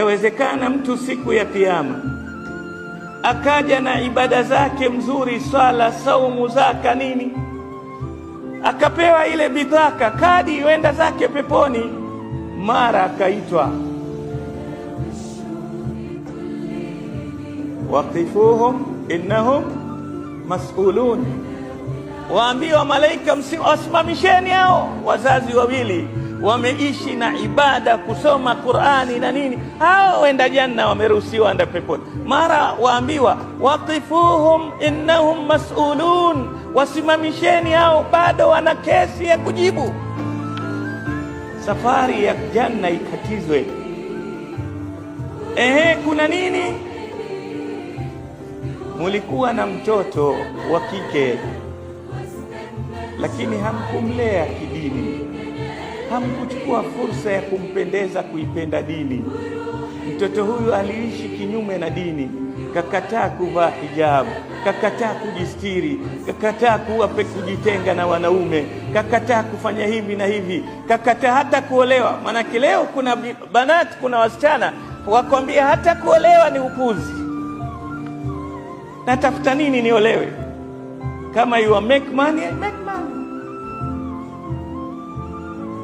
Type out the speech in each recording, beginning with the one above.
Yawezekana mtu siku ya Kiyama akaja na ibada zake mzuri, swala, saumu, zaka, nini, akapewa ile bidhaka kadi, wenda zake peponi, mara akaitwa waqifuhum innahum mas'ulun, waambiwa malaika, wasimamisheni hao wazazi wawili wameishi na ibada, kusoma Qur'ani na nini, hao wenda janna, wameruhusiwa enda peponi. Mara waambiwa waqifuhum innahum mas'ulun, wasimamisheni hao, bado wana kesi ya kujibu. Safari ya janna ikatizwe. Ehe, kuna nini? Mulikuwa na mtoto wa kike lakini hamkumlea kidini, hamkuchukua fursa ya kumpendeza kuipenda dini. Mtoto huyu aliishi kinyume na dini, kakataa kuvaa hijabu, kakataa kujistiri, kakataa kuwa kujitenga na wanaume, kakataa kufanya hivi na hivi, kakataa hata kuolewa. Maanake leo kuna banati, kuna wasichana wakwambia hata kuolewa ni upuzi. Natafuta nini niolewe? Kama you make money, I make money.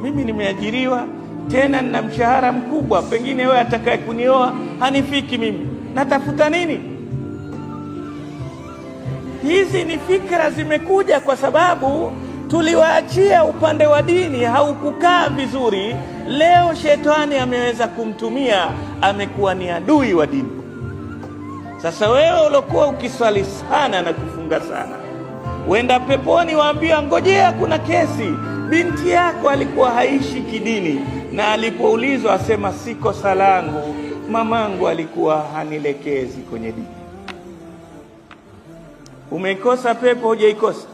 Mimi nimeajiriwa tena nina mshahara mkubwa, pengine wewe atakaye kunioa hanifiki mimi, natafuta nini? Hizi ni fikra zimekuja kwa sababu tuliwaachia upande wa dini, haukukaa vizuri. Leo shetani ameweza kumtumia, amekuwa ni adui wa dini. Sasa wewe uliokuwa ukiswali sana na kufunga sana, wenda peponi, waambiwa ngojea, kuna kesi. Binti yako alikuwa haishi kidini, na alipoulizwa asema si kosa langu, mamangu alikuwa hanilekezi kwenye dini. Umeikosa pepo? Hujaikosa?